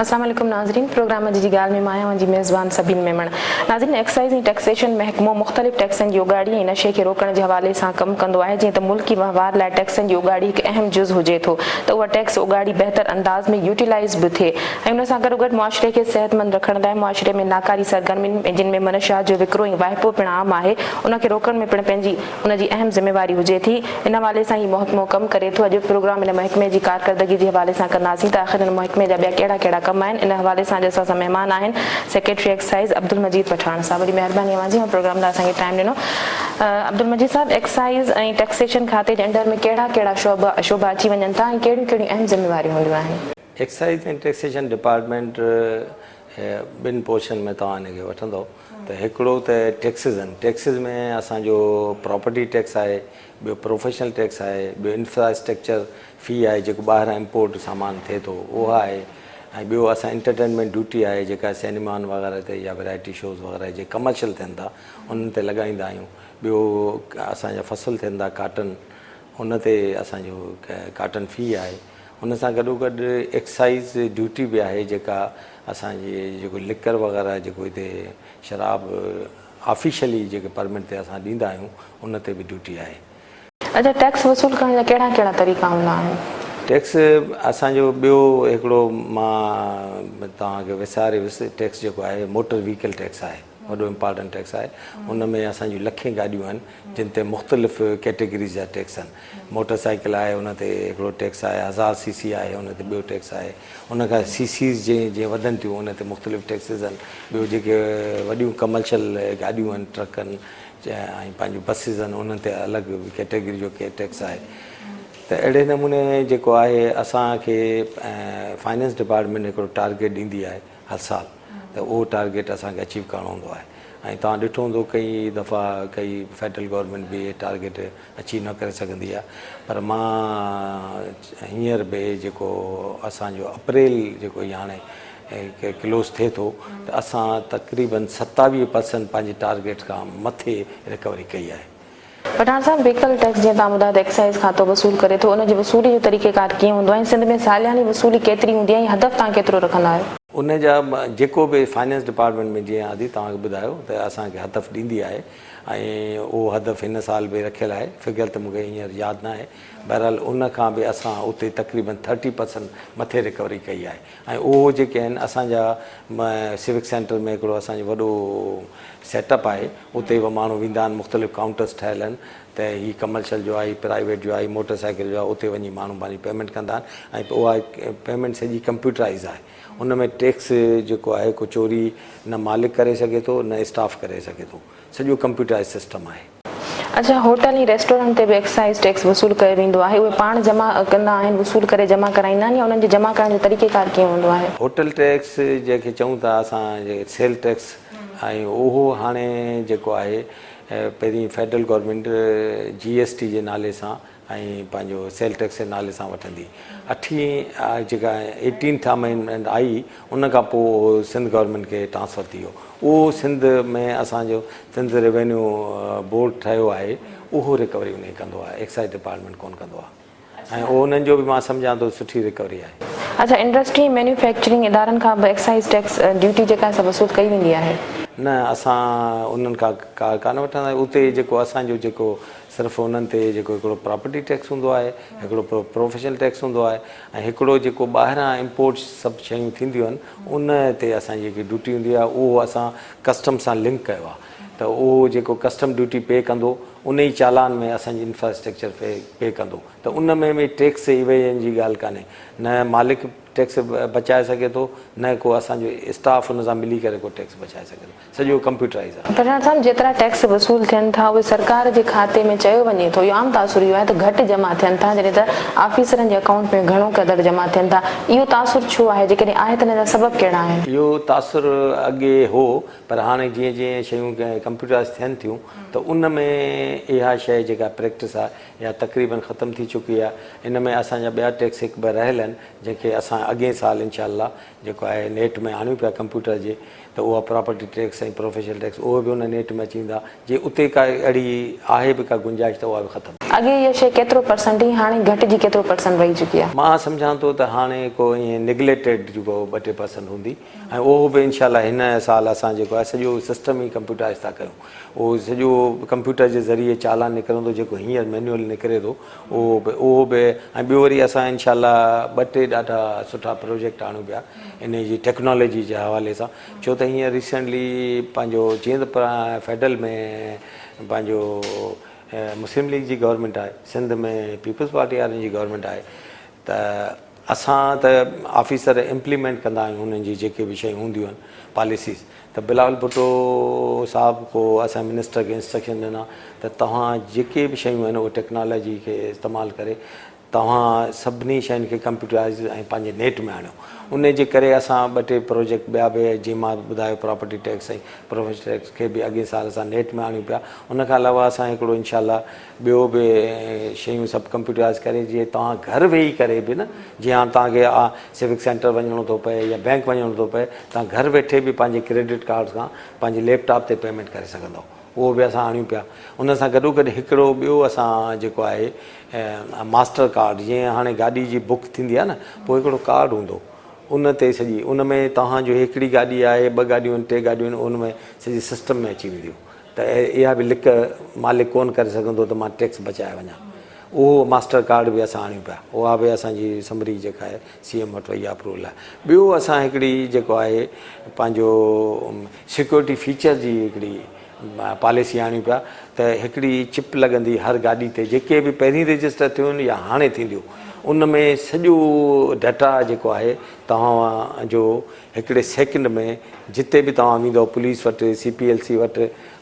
السلام عليڪم ناظرين پروگرام اڄ جي ڳالهه ۾ مان آهيان اوهان جي ميزبان سبين ميمڻ ناظرين ايڪسائيز ۽ ٽيڪسيشن محڪمو مختلف ٽيڪسن جي اوڳاڙي ۽ نشي کي روڪڻ جي حوالي سان ڪم ڪندو آهي جيئن ته ملڪي وهنوار لاء ٽيڪسن جي اوڳاڙي هڪ اهم جز هجي ٿو ته اها ٽيڪس اوڳاڙي بهتر انداز ۾ يوٽيلائيز به ٿئي ۽ ان سان گڏوگڏ معاشري کي صحتمند رکڻ لاء معاشري ۾ ناڪاري سرگرمين ۾ جن ۾ منشيات جو وڪرو ۽ واهپو پڻ عام آهي ان کي روڪڻ ۾ پڻ پنهنجي ان جي اهم ذميواري هجي ٿي. ان حوالي سان هي محڪمو ڪم ڪري ٿو. اڄ پروگرام ان محڪمي جي ڪارڪردگي جي حوالي سان ڪنداسين ته آخر ان محڪمي جا ٻيا ڪهڙا ڪهڙا ڪم آهن. ان حوالي سان اڄ اسان سان مهمان آهن سيڪريٽري ايڪسائيز عبدالمجيد پٺاڻ صاحب. وڏي مهرباني اوهان جي اوهان پروگرام لاء اسان کي ٽائيم ڏنو. عبدالمجيد صاحب ايڪسائيز ۽ ٽيڪسيشن کاتي جي انڊر ۾ ڪهڙا ڪهڙا شعبا شعبا اچي وڃن ٿا ۽ ڪهڙيون ڪهڙيون اهم ذميواريون هونديون آهن؟ ايڪسائيز ۽ ٽيڪسيشن ڊپارٽمينٽ ٻن پورشن ۾ توهان ان کي وٺندؤ. ته هڪڙو ته ٽيڪسز آهن، ٽيڪسز ۾ اسان جو پراپرٽي ٽيڪس آهي، ٻيو پروفيشنل ٽيڪس آهي، ٻيو انفراسٽرڪچر في آهي جيڪو ٻاهران امپورٽ سامان ٿئي ٿو اها آهي ۽ ٻيو اسان انٽرٽينمينٽ ڊيوٽي آهي جيڪا سئنيمان وغيره تي يا ورائٽي شوز وغيره جي ڪمرشل ٿين ٿا انهن تي لڳائيندا آهيون، ٻيو اسان جا فصل ٿين ٿا ڪاٽن ان تي اسان جو ڪاٽن في آهي. ان سان گڏوگڏ ايڪسائيز ڊيوٽي به آهي جيڪا اسان جي جيڪو لڪر وغيره جيڪو هتي شراب آفيشلي جيڪي پرمٽ تي اسان ڏيندا آهيون ان تي به ڊيوٽي آهي. اڇا ٽيڪس وصول ڪرڻ جا ڪهڙا ڪهڙا طريقا هوندا آهن؟ ٽيڪس اسان جو ٻيو هڪڙو مان توهان کي وساري ويس ٽيڪس جيڪو آهي موٽر وهيڪل ٽيڪس آهي وڏو امپارٽنٽ ٽيڪس آهي ان ۾ اسان جون لکين گاڏيون آهن جن تي مختلف ڪيٽيگريز جا ٽيڪس آهن موٽر سائيڪل آهي ان تي هڪڙو ٽيڪس آهي، هزار سي سي آهي ان تي ٻيو ٽيڪس آهي، ان کان سي سيز جيئن جيئن وڌن ٿيون ان تي مختلف ٽيڪسز آهن، ٻيو جيڪي وڏيون ڪمرشل گاڏيون آهن ٽرڪ آهن ۽ پنهنجون بسز آهن انهن تي الڳ ڪيٽيگري جو ٽيڪس آهي ته اهڙي نموني جيڪو آهي اسان کي فائننس ڊپارٽمينٽ هڪڙو ٽارگيٽ ڏيندي آهي هر سال ته اهو ٽارگيٽ اسان کي اچيو ڪرڻو هوندو آهي ۽ توهان ڏٺو هوندو ڪئي دفعا ڪئي فيڊرل گورنمينٽ به اهي ٽارگيٽ اچيو نه ڪري سگهندي آهي پر مان هينئر به جيڪو اسان جو اپريل جيڪو هي هاڻي ڪلوز ٿئي ٿو ته اسان تقريبن 27 پرسنٽ پنهنجي ٽارگيٽ کان مٿي رڪوري ڪئي آهي. پٺاڻ صاحب وهيڪل ٽيڪس جيئن توهان ٻڌايو ته ايڪسائيز کاتو وصول ڪري ٿو ان جي وصولي جو طريقي ڪار ڪيئن هوندو آهي ۽ سنڌ ۾ سالياني وصولي ڪيتري هوندي آهي ۽ هدف توهان ڪيترو رکندا آهيو؟ ان جا جيڪو به فائننس ڊپارٽمينٽ ۾ جيئن ادي توهان کي ٻڌايو ته اسان کي هدف ڏيندي آهي ۽ اهو هدف هن سال به رکيل آهي فگر ته مون کي هينئر ياد ناهي بهرحال ان کان به اسان اتي تقريبن ٿرٽي پرسنٽ مٿي رڪوري ڪئي آهي ۽ اهو جيڪي آهن اسان جا سوڪ سينٽر ۾ هڪڙو اسان جو وڏو سيٽ اپ آهي اتي به ماڻهو ويندا آهن مختلف ڪائونٽرس ٺهيل آهن ته هي ڪمرشل جو آهي هي پرائيويٽ جو آهي هي موٽر سائيڪل جو آهي اتي وڃي ماڻهو پنهنجي پيمينٽ ڪندا آهن ۽ اها پيمينٽ سڄي ڪمپيوٽرائز آهي ان ۾ ٽيڪس جيڪو آهي ڪو چوري نه مالڪ ڪري سگهي ٿو نه اسٽاف ڪري سگهي ٿو سڄو ڪمپيوٽرائز سسٽم آهي. اڇا هوٽل ۽ ريسٽورنٽ تي به ايڪسائيز ٽيڪس وصول ڪيو ويندو آهي اهي پاڻ جمع ڪندا آهن وصول ڪري جمع ڪرائيندا آهن يا انهن جي جمع ڪرڻ جو طريقي ڪار ڪيئن هوندو آهي؟ هوٽل ٽيڪس جنهن کي چئون ٿا اسان سيل ٽيڪس ۽ اهو هاڻي جيڪو آهي پهرين federal government G S T جي نالي سان ۽ پنهنجو سيل ٽيڪس جي نالي سان وٺندي. اٺين جيڪا ايٽينٿ امينڊمينٽ آئي ان کان پوء اهو سنڌ گورنمينٽ کي ٽرانسفر ٿي ويو. اهو سنڌ ۾ اسان جو سنڌ ريونيو بورڊ ٺهيو آهي اهو ريڪوري انهي ڪندو آهي ايڪسائيز ڊپارٽمينٽ ڪونه ڪندو آهي ۽ اهو انهن جو به مان سمجهان ٿو سٺي ريڪوري آهي. اڇا انڊسٽري ۽ مينيوفيڪچرنگ ادارن کان به ايڪسائيز ٽيڪس ڊيوٽي جيڪا آهي سا وصول ڪئي ويندي آهي؟ نه اسان انهن کان ڪا ڪانه وٺندا آهيون اتي جيڪو اسان جو جيڪو صرف انهن تي جيڪو هڪڙو پراپرٽي ٽيڪس هوندو آهي، هڪڙو پروفيشنل ٽيڪس هوندو آهي ۽ هڪڙو جيڪو ٻاهران امپورٽ سڀ شيون ٿينديون آهن ان تي اسان جي جيڪي ڊيوٽي هوندي آهي اهو اسان ڪسٽم سان لنڪ ڪيو آهي ته اهو جيڪو ڪسٽم ڊيوٽي پي ڪندو ان ئي چالان ۾ اسان جي انفراسٽرڪچر في پي ڪندو ته ان ۾ به ٽيڪس ايويزن جي ڳالهه ڪانهي نه مالڪ ٽيڪس بچائي سگهي ٿو نه ڪو اسان جو اسٽاف ان سان ملي ڪري ڪو ٽيڪس بچائي سگهي ٿو. سڄو ڪمپيوٽرائيز آهي. پٺاڻ صاحب جيترا ٽيڪس وصول ٿين ٿا اهي سرڪار جي کاتي ۾ چيو وڃي ٿو اهو عام تاثر اهو آهي ته گهٽ جمع ٿين ٿا جڏهن ته آفيسرن جي اڪائونٽ ۾ گهڻو قدر جمع ٿين ٿا اهو تاثر ڇو آهي جيڪڏهن آهي ته ان جا سبب ڪهڙا آهن؟ اهو تاثر اڳي هو پر هاڻي جيئن جيئن شيون ڪمپيوٽرائيز ٿين ٿيون ته ان ۾ اها شيء جيڪا پريڪٽس آهي اها تقريبن ختم ٿي چڪي آهي ان ۾ اسان جا ٻيا ٽيڪس هڪ ٻه رهيل آهن جنهن کي اسان اڳئين سال انشاء الله جيڪو آهي نيٽ ۾ آڻيون پيا ڪمپيوٽر جي ته اها پراپرٽي ٽيڪس ۽ پروفيشنل ٽيڪس اهي به ان نيٽ ۾ اچي ويندا جي اتي ڪا اهڙي آهي به ڪا گنجائش ته اها به ختم. اڳي اها شيء ڪيترو پرسنٽ هئي هاڻي گهٽجي ڪيترو پرسنٽ رهي چڪي آهي؟ مان سمجهان ٿو ته هاڻي ڪو ائين نگليڪٽيڊ جيڪو ٻه ٽي پرسنٽ هوندي ۽ اهو به انشاء الله هن سال اسان جيڪو آهي سڄو سسٽم ئي ڪمپيوٽرائز ٿا ڪيون اهو سڄو ڪمپيوٽر جي ذريعي چالان نڪرندو جيڪو هينئر مينوئل نڪري ٿو اهو به اهو به ۽ ٻيو وري اسان انشاء الله ٻه ٽي ڏاڍا سٺا پروجيڪٽ آڻيون پيا انهي جي ٽيڪنالاجي جي حوالي سان ڇو ته هينئر ريسينٽلي پنهنجو جيئن ته فيڊرل ۾ پنهنجو مسلم ليگ جي گورنمينٽ آهي سنڌ ۾ پيپلز پارٽي وارن جي گورنمينٽ آهي ته اسان ته آفيسر امپليمينٽ ڪندا آهيون انهن جي جيڪي به شيون هونديون آهن پاليسيز ته بلاول ڀٽو صاحب ڪو اسان منسٽر کي انسٽرڪشن ڏنا ته توهان جيڪي به شيون آهن اهي ٽيڪنالاجي کي استعمال ڪري توهان سڀني شين کي ڪمپيوٽرائز ۽ پنهنجي نيٽ ۾ آڻيو ان جي ڪري اسان ٻه ٽي پروجيڪٽ ٻيا به جيئن مان ٻڌايو پراپرٽي ٽيڪس ۽ پروفيشن ٽيڪس کي به اڳئين سال اسان نيٽ ۾ آڻيون پيا ان کان علاوه اسان هڪڙو انشاء الله ٻيو به شيون سڀ ڪمپيوٽرائز ڪري جيئن توهان گهر ويهي ڪري به نه جيئن هاڻ توهان کي سوڪ سينٽر وڃڻو ٿو پئي يا بينڪ وڃڻو ٿو پئي توهان گهر ويٺي به پنهنجي ڪريڊٽ ڪارڊ سان پنهنجي ليپ ٽاپ تي پيمينٽ ڪري سگهندو اهو به اسان آڻيون پيا ان سان گڏو گڏ هڪڙو ٻيو اسان جيڪو آهي ماسٽر ڪارڊ جيئن هاڻي گاڏي جي بڪ ٿيندي آهي نه پوء هڪڙو ڪارڊ هوندو ان تي سڄي ان ۾ توهان جو هڪڙي گاڏي آهي ٻه گاڏيون آهن ٽي گاڏيون آهن ان ۾ سڄي سسٽم ۾ اچي وينديون ته اها به لڪ مالڪ ڪونه ڪري سگهندو ته مان ٽيڪس بچائي وڃان. اهو ماسٽر ڪارڊ به اسان آڻيون پيا. اها به اسان جي سمري جيڪا آهي سي ايم وٽ وئي آهي اپروول لاء. ٻيو اسان هڪڙي جيڪو آهي پنهنجو سيڪيورٽي فيچر جي هڪڙي پاليسي آڻيون پيا ته هڪڙي چپ لڳندي هر گاڏي تي جيڪي به پهرين رجسٽر ٿيون آهن يا هاڻي ٿينديون ان ۾ سڄو ڊيٽا جيڪو آهي توهان جو هڪڙي سيڪنڊ ۾ جتي به توهان ويندؤ پوليس وٽ، سي پي ايل سي وٽ،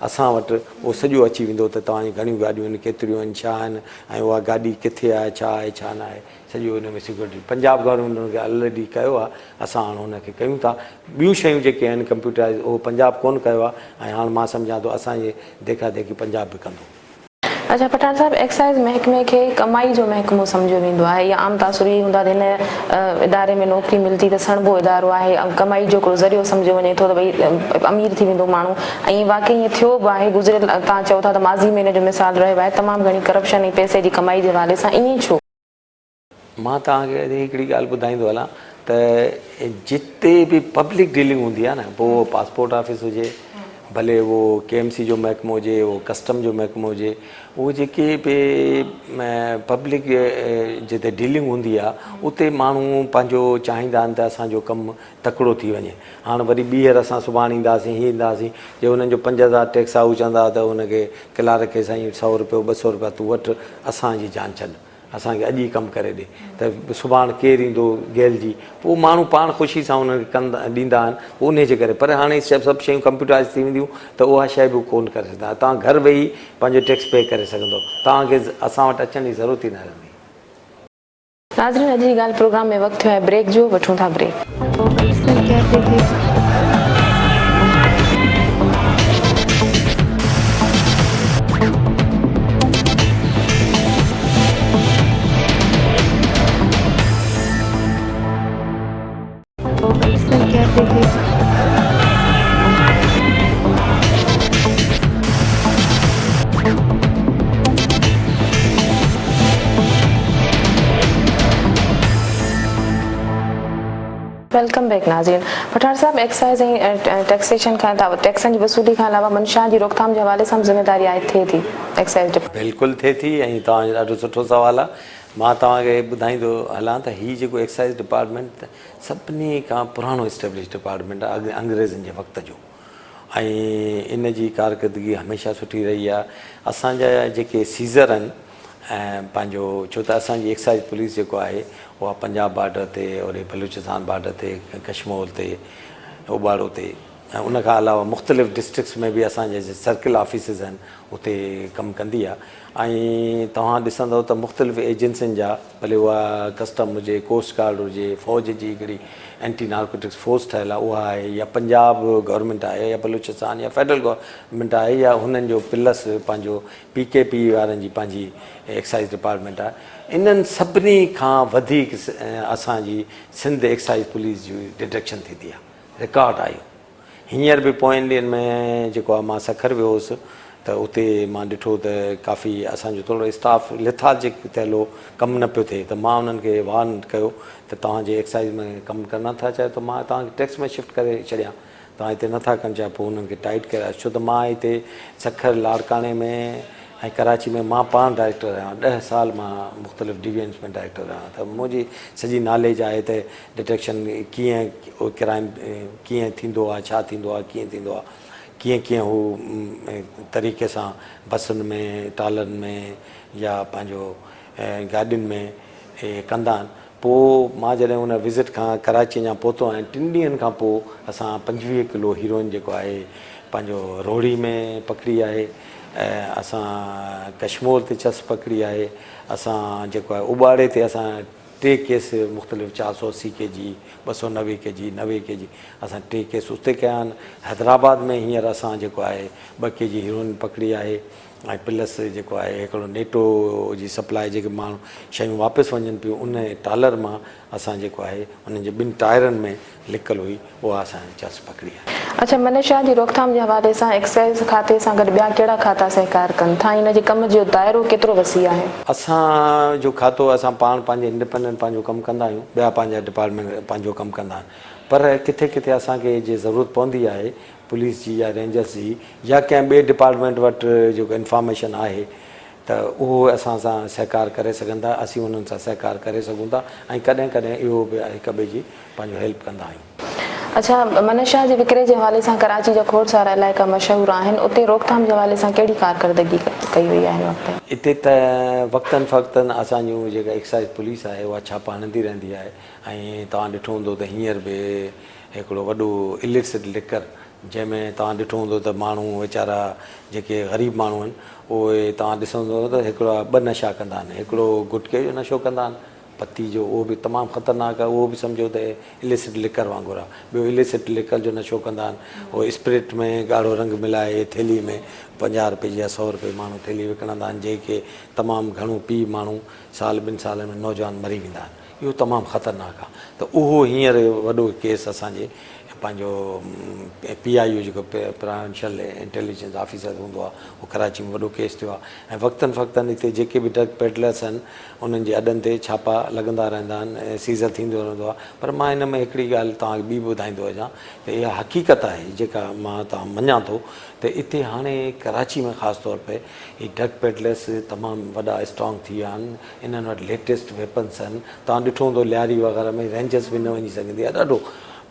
اسان وٽ اهو سڄو اچي ويندو ته توهان جون گهڻيون گاڏيون آهن، ڪيتريون آهن، ڇا آهن ۽ اها گاڏي ڪٿي آهي، ڇا آهي، ڇا نه آهي، سڄو ان ۾ سيڪيورٽي پنجاب گورنمينٽ ان کي الريڊي ڪيو آهي، اسان هاڻ ان کي ڪيون ٿا. ٻيون شيون جيڪي آهن ڪمپيوٽرائز اهو پنجاب ڪونه ڪيو آهي ۽ هاڻ مان سمجهان ٿو اسان جي ديکا ديکي پنجاب به ڪندو. اڇا پٺاڻ صاحب ايڪسائيز محڪمي کي ڪمائي جو محڪمو سمجهيو ويندو آهي يا عام تاثر اهي هوندو آهي ته هن اداري ۾ نوڪري ملندي ته سڻڀو ادارو آهي ۽ ڪمائي جو هڪڙو ذريعو سمجهيو وڃي ٿو ته ڀئي امير ٿي ويندو ماڻهو ۽ واقعي ائين ٿيو به آهي گذريل توهان چئو ٿا ته ماضي ۾ ان جو مثال رهيو آهي تمام گهڻي ڪرپشن ۽ پئسي جي ڪمائي جي حوالي سان ائين ڇو؟ مان توهان کي اڄ هڪڙي ڳالهه ٻڌائيندو هلان ته جتي به پبلڪ ڊيلنگ هوندي آهي نه پوء اهو پاسپورٽ آفيس هجي ڀلي اهو ڪي ايم سي جو محڪمو هجي اهو ڪسٽم جو محڪمو هجي اهو جيڪي به پبلڪ جتي ڊيلنگ هوندي آهي اتي ماڻهو پنهنجو چاهيندا آهن ته اسانجو ڪم تڪڙو ٿي وڃي هاڻ وري ٻيهر اسان سڀاڻ اينداسين هي اينداسين جي انهن جو 5000 ٽيڪس آهي هو چوندا ته ان کي ڪلارڪ کي سائين سئو روپيو ٻه سئو روپيا تون وٺ اسان جي جان ڇڏ اسان کي اڄ ئي ڪم ڪري ڏي ته سڀاڻ ڪير ايندو گيلجي پوء ماڻهو پاڻ خوشي سان انهن کي ڪندا ڏيندا آهن پوء انهي جي ڪري پر هاڻي سڀ شيون ڪمپيوٽرائز ٿي وينديون ته اها شيء به ڪونه ڪري سگهندا توهان گهر ويهي پنهنجو ٽيڪس پي ڪري سگهندو توهان کي اسان وٽ اچڻ جي ضرورت ئي نه رهندي. ناظرين اڄ جي ڳالهه پروگرام ۾ وقت ٿيو آهي بريڪ جو وٺون ٿا بريڪ. Welcome back ناظرين پٺاڻ صاحب ايڪسائيز ۽ ٽيڪسيشن کان ٽيڪسن جي وصولي کان علاوه منشيات جي روڪٿام جي حوالي سان به ذميواري عائد ٿئي ٿي ايڪسائيز ڊپارٽمينٽ. بلڪل ٿئي ٿي ۽ توهان جو ڏاڍو سٺو سوال آهي مان توهان کي ٻڌائيندو هلان ته هي جيڪو ايڪسائيز ڊپارٽمينٽ سڀني کان پراڻو اسٽيبلش ڊپارٽمينٽ آهي انگريزن جي وقت جو ۽ ان جي ڪارڪردگي هميشه سٺي رهي آهي اسان جا جيڪي سيزر آهن ۽ پنهنجو ڇو ته اسان جي ايڪسائيز پوليس جيڪو آهي اها پنجاب بارڊر تي اوڏي بلوچستان بارڊر تي ڪشمور تي اوٻاڙو تي ۽ ان کان علاوه مختلف ڊسٽرڪٽس ۾ به اسان جا سرڪل آفيسز آهن اتي ڪم ڪندي آهي ۽ توهان ڏسندو ته مختلف ايجنسين جا ڀلي اها ڪسٽم هجي ڪوسٽ گارڊ هجي فوج جي هڪڙي اينٽي نارڪوٽڪس فورس ٺهيل آهي اها آهي يا پنجاب گورنمينٽ آهي يا بلوچستان يا فيڊرل گورنمينٽ آهي يا هنن جو پلس پنهنجو پي ڪي پي وارن جي پنهنجي ايڪسائيز ڊپارٽمينٽ آهي انهن سڀني کان وڌيڪ اسان جي سنڌ ايڪسائيز پوليس جي ڊٽيڪشن ٿيندي آهي رڪارڊ آهي اهو هينئر به پوئين ڏينهن ۾ جيڪو آهي مان سکر ويو هوس ته. ته اتي مان ڏٺو ته ڪافي اسان جو ٿورو اسٽاف ليٿارجڪ ٿيل هو ڪم نه پيو ٿئي ته مان انهن کي وارن ڪيو ته توهان جي ايڪسائيز ۾ ڪم ڪرڻ نه ٿا چاهيو ته مان توهان کي ٽيڪس ۾ شفٽ ڪري ڇڏيان توهان هتي نه ٿا ڪرڻ چاهيو پوء انهن کي ٽائيٽ ڪري ڇو ته مان هتي سکر لاڙڪاڻي ۾ ۽ ڪراچي ۾ مان پاڻ ڊائريڪٽر رهيو آهيان ڏهه سال مان مختلف ڊويزنس ۾ ڊائريڪٽر رهيو آهيان ته منهنجي سڄي ناليج آهي ته ڊٽيڪشن ڪيئن ڪرائم ڪيئن ٿيندو آهي ڇا ٿيندو آهي ڪيئن ٿيندو آهي ڪيئن ڪيئن هو طريقي سان بسن ۾ ٽالرن ۾ يا پنهنجو گاڏين ۾ اهي ڪندا آهن پوء مان جڏهن ان وزٽ کان ڪراچي اڃا پهتو آهيان ٽن ڏينهن کان پوء اسان 25 ڪلو هيروئن جيڪو آهي پنهنجو روهڙي ۾ پڪڙي آهي ۽ اسان ڪشمور تي چس پڪڙي آهي اسان جيڪو آهي اٻاڙي تي اسان ٽي ڪيس مختلف 480 ڪي جي 290 ڪي جي 90 ڪي جي اسان ٽي ڪيس اتي ڪيا آهن حيدرآباد ۾ هينئر اسان جيڪو آهي ٻه ڪي جي هيروئن پڪڙي آهي ۽ پلس جيڪو آهي هڪڙو نيٽو جي سپلاء جيڪي ماڻهو شيون واپس وڃن پيون ان ٽالر مان اسان جيڪو آهي انهن جي ٻن ٽائرن ۾ لڪل هئي اها اسان چس پڪڙي آهي. اڇا منشيات جي روڪٿام جي حوالي سان ايڪسائيز کاتي سان گڏ ٻيا ڪهڙا کاتا سهڪار ڪن ٿا ۽ ان جي ڪم جو دائرو ڪيترو وسيع آهي؟ اسان جو کاتو اسان پاڻ پنهنجي انڊيپينڊنٽ پنهنجو ڪم ڪندا آهيون ٻيا پنهنجا ڊپارٽمينٽ پنهنجو ڪم ڪندا آهن پر ڪٿي ڪٿي اسان کي جي ضرورت پوندي آهي پوليس جي يا رينجرس جي يا ڪنهن ٻئي ڊپارٽمينٽ وٽ جيڪو انفارميشن آهي ته اهو اسان سان سهڪار ڪري سگهن ٿا اسين انهن سان سهڪار ڪري سگهون ٿا ۽ ڪڏهن ڪڏهن اهو به هڪ ٻئي جي پنهنجو هيلپ ڪندا آهيون. اڇا منشا جي وڪري جي حوالي سان ڪراچي جا کوڙ سارا علائقا مشهور آهن اتي روڪٿام جي حوالي سان ڪهڙي ڪارڪردگي ڪئي وئي آهي هن وقت تائين؟ اتي ته وقتن فوقتن اسان جون جيڪا ايڪسائيز پوليس آهي اها ڇاپا هڻندي رهندي آهي ۽ توهان ڏٺو هوندو ته هينئر به هڪڙو وڏو اليسٽ لڪر جنهن ۾ توهان ڏٺو هوندو ته ماڻهو ويچارا جيڪي غريب ماڻهو آهن اهي توهان ڏسندو ته هڪڙا ٻه نشا ڪندا آهن هڪڙو گٽڪي جو نشو ڪندا آهن پتي جو اهو به تمام خطرناڪ آهي اهو به سمجهو ته اليسٽ لڪر وانگر آهي ٻيو اليسٽ لڪر جو نشو ڪندا آهن اهو اسپرٽ ۾ ڳاڙهو رنگ ملائي ٿيلهي ۾ 50 روپئي جي يا 100 روپئي ماڻهو ٿيلهي وڪڻندا آهن جيڪي تمام گهڻو پي ماڻهو سال ٻن سالن ۾ نوجوان مري ويندا آهن اهو تمام خطرناڪ آ ته اهو هينئر وڏو ڪيس اسان جي پنهنجو پي آء يو جيڪو پراونشل انٽيليجنس آفيسر هوندو آ اهو ڪراچي ۾ وڏو ڪيس ٿيو آ ۽ وقتن فقتن هتي جيڪي به ڊرگ پيڊلرس آهن انهن جي اڏن تي ڇاپا لڳندا رهندا آهن سيزر ٿيندو رهندو آ پر مان ان ۾ هڪڙي ڳالهه توهان کي ٻي به ٻڌائيندو وڃان ته اها حقيقت آهي جيڪا مان توهان مڃان ٿو ته اتي هاڻي ڪراچي ۾ خاص طور پي هي ڊرگ پيڊلرس تمام وڏا اسٽرانگ ٿي ويا آهن انهن وٽ ليٽيسٽ ويپنس آهن توهان ڏٺو هوندو لياري وغيره ۾ رينجرس به نه وڃي سگهندي آهي ڏاڍو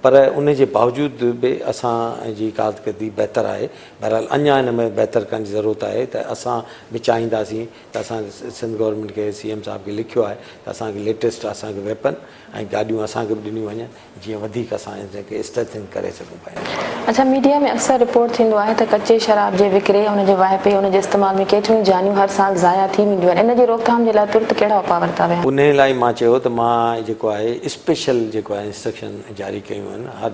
پر ان جي باوجود به اسان جي ڪارڪردگي بهتر آهي بهرحال اڃا ان ۾ بهتر ڪرڻ جي ضرورت آهي ته اسان به چاهينداسين ته اسان سنڌ گورنمينٽ کي سي ايم صاحب کي لکيو آهي ته اسان کي ليٽيسٽ اسان کي ويپن ۽ گاڏيون اسان کي به ڏنيون وڃن جيئن وڌيڪ اسان ان کي اسٽرينٿن ڪري سگهون پيا. اڇا ميڊيا ۾ اڪثر رپورٽ ٿيندو آهي ته ڪچي شراب جي وڪري، ان جي واهپي، ان جي استعمال ۾ ڪيتريون ئي جانيون هر سال ضايع ٿي وينديون آهن ان جي روڪٿام جي لاء ترت ڪهڙا اپاء ورتا ويا آهن؟ انهي لاء مان چيو ته مان جيڪو آهي اسپيشل جيڪو آهي انسٽرڪشن جاري ڪيون آهن هر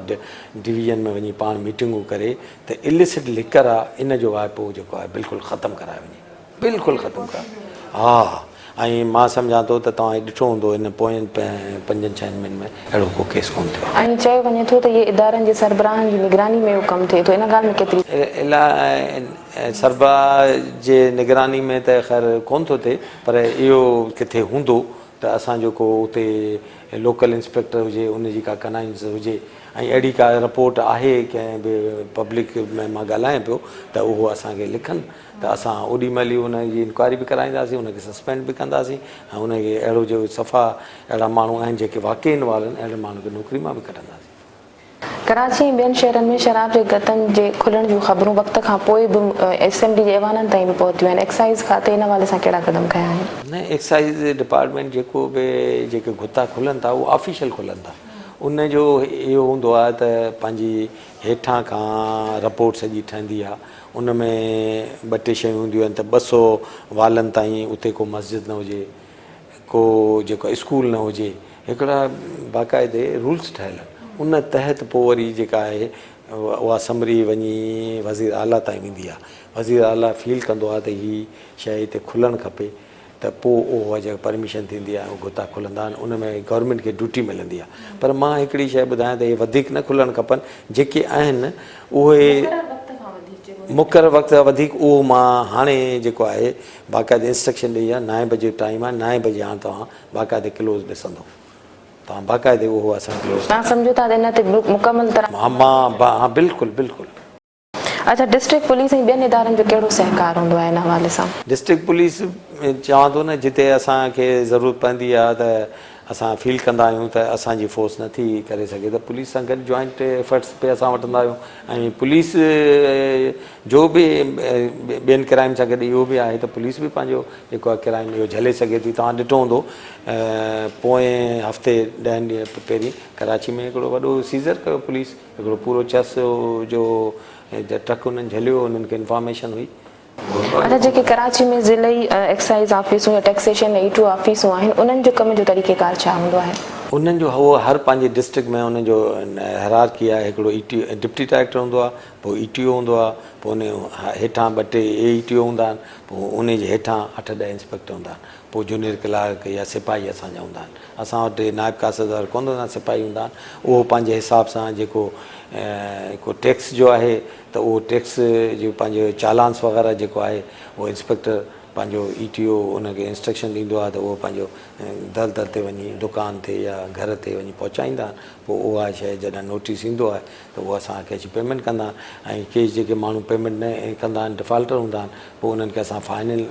ڊويزن ۾ وڃي پاڻ ميٽنگون ڪري ته اليسٽ لڪر آهي ان جو واهپو جيڪو آهي بلڪل ختم ڪرايو وڃي. بلڪل ختم ڪر ها ۽ مان سمجهان ٿو ته توهان ڏٺو هوندو ان پوين پنجن ڇهن مهينن ۾ اهڙو ڪو ڪيس ڪونه ٿيو آهي. ۽ چيو وڃي ٿو ته اهي ادارن جي سربراهن جي نگراني ۾ اهو ڪم ٿئي ٿو ان ڳالهه ۾ ڪيتري. الاء سربراهه جي نگراني ۾ ته خير ڪونه ٿو ٿئي پر اهو ڪٿي هوندو ته اسان جو ڪو اتي لوڪل انسپيڪٽر هجي ان جي ڪا ڪنائنس هجي ۽ اهڙي ڪا رپورٽ آهي ڪنهن به پبلڪ ۾ مان ڳالهايان پيو ته اهو اسان کي لکن ته اسان اوڏي مهل ئي ان جي انڪوائري به ڪرائينداسين، ان کي سسپينڊ به ڪنداسين ۽ ان کي اهڙو جو صفا اهڙا ماڻهو آهن جيڪي واقعي انوالو آهن اهڙن ماڻهن کي نوڪري مان به ڪڍنداسين. ڪراچي ۽ ٻين شهرن ۾ شراب جي گتن جي کلڻ جون خبرون وقت کان پوء به ايس ايم ڊي جي ايوانن تائين به پهتيون آهن، ايڪسائيز کاتي ان حوالي سان ڪهڙا قدم کنيا آهن؟ نه ايڪسائيز ڊپارٽمينٽ جيڪو به جيڪي گتا کلن ٿا اهو آفيشل کلن ٿا ان جو اهو هوندو آهي ته پنهنجي هيٺان کان رپورٽ سڄي ٺهندي آهي ان ۾ ٻه ٽي شيون هونديون آهن ته 200 والن تائين اتي ڪو مسجد نه هجي، ڪو جيڪو اسڪول نه هجي، هڪڙا باقاعدي رولس ٺهيل آهن، ان تحت پوء وري جيڪا آهي اها سمري وڃي وزير اعليٰ تائين ويندي آهي، وزير اعليٰ فيل ڪندو آهي ته هي شيء هتي کلڻ کپي ته پوء اها جيڪا پرميشن ٿيندي آهي اهي گتا کلندا آهن ان ۾ گورنمينٽ کي ڊيوٽي ملندي آهي پر مان هڪڙي شيء ٻڌايان ته اهي وڌيڪ نه کلڻ کپن جيڪي آهن اهي مقرر وقت کان وڌيڪ چئبو. مقرر وقت کان وڌيڪ اهو مان هاڻي جيڪو آهي باقاعدي انسٽرڪشن ڏئي آهي نائين بجي ٽائيم آهي نائين بجي هاڻ توهان باقاعدي ڪلوز ڏسندو توهان باقاعدي اهو اسان ڪلوز توهان سمجهو ٿا ته ان تي مڪمل طرح ها مان ها بلڪل بلڪل. اڇا ڊسٽرڪٽ پوليس ۽ ٻين ادارن جو ڪهڙو سهڪار هوندو آهي ان حوالي سان؟ ڊسٽرڪٽ پوليس چوان ٿو نه جتي اسان کي ضرورت پوندي آهي ته اسان فيل ڪندا آهيون ته اسان جي فورس نه ٿي ڪري سگهي ته پوليس سان گڏ جوائنٽ ايفرٽس به اسان وٺندا آهيون ۽ پوليس جو به ٻين ڪرائم سان گڏ اهو به آهي ته پوليس به پنهنجو جيڪو آهي ڪرائم اهو جهلي سگهي ٿي توهان ڏٺو هوندو پوئين هفتي ڏهن ڏينهن پهرين ڪراچي ۾ هڪڙو وڏو سيزر ڪيو پوليس هڪڙو پورو چس جو ٽرڪ انهن جهليو انهن کي انفارميشن هئي. اڇا جيڪي ڪراچي ۾ ضلعي ايڪسائيز آفيسون يا ٽيڪسيشن اي ٽو آفيسون آهن انهن جو ڪم جو طريقي ڪار ڇا هوندو آهي؟ انهن جو هو هر پنهنجي ڊسٽرڪٽ ۾ انهن جو هيرارڪي آهي هڪڙو اي ٽي ڊپٽي ڊائريڪٽر هوندو آهي پوء اي ٽي او هوندو آهي پوء ان هيٺان ٻه ٽي اي اي ٽي او هوندا آهن پوء انهي جي هيٺان اٺ ڏهه انسپيڪٽر هوندا آهن پوء جونيئر ڪلارڪ يا سپاهي اسان جا هوندا آهن. اسان وٽ نائب قاصد وارا ڪونه هوندا آهن، سپاهي هوندا آهن. اهو پنهنجي حساب سان جيڪو ڪو ٽيڪس جو آهي ته اهو ٽيڪس جو پنهنجو چالانس وغيره جيڪو آهي اهو انسپيڪٽر پنهنجو اي ٽي او ان کي انسٽرڪشن ڏيندو آهي ته اهو پنهنجو در در تي وڃي دڪان تي يا گهر تي وڃي پهچائيندا آهن. پوء اها شيء جڏهن نوٽيس ايندو آهي ته اهو اسان کي اچي پيمينٽ ڪندا آهن ۽ ڪي جيڪي ماڻهو پيمينٽ نه ڪندا آهن ڊفالٽر هوندا آهن پوء انهن کي اسان فائنل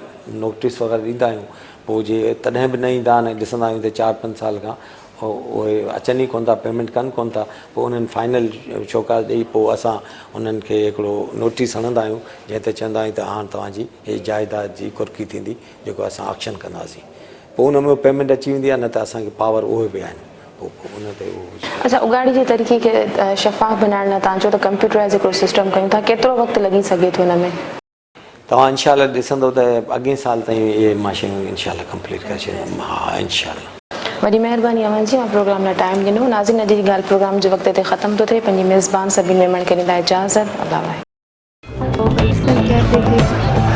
نوٽيس وغيره ڏيندا آهيون پوء جي تڏهن به نه ايندا آهن ۽ ڏسندا آهيون ته چار پنج سال کان اهي اچن ئي ڪونه ٿا پيمينٽ ڪن ڪونه ٿا پوء انهن فائنل شوڪاز ڏئي پوء اسان انهن کي هڪڙو نوٽيس هڻندا آهيون جنهن تي چوندا آهيون ته هاڻ توهان جي هي جائيداد جي ڪرڪي ٿيندي جيڪو اسان آڪشن ڪنداسين پوء ان ۾ پيمينٽ اچي ويندي آهي نه ته اسان کي پاور اهي به آهن پوء ان تي اهو اڇا اگهاڙي جي طريقي کي شفاف بنائڻ لاء توهان چئو ته ڪمپيوٽرائز هڪڙو سسٽم ڪيون ٿا ڪيترو وقت لڳي سگهي ٿو ان ۾؟ توهان انشاء الله ڏسندو ته اڳئين سال تائين اهي مان شيون انشاء الله ڪمپليٽ ڪري ڇڏيندم ها انشاء الله. وڏي مهرباني اوهان جي اوهان پروگرام لاء ٽائيم ڏنو ناظرين اڄ جي ڳالهه پروگرام جو وقت هتي ختم ٿو ٿئي پنهنجي ميزبان سبين ميمڻ کي ڏيندا اجازت الله واهي. वो अक्सर कहते थे।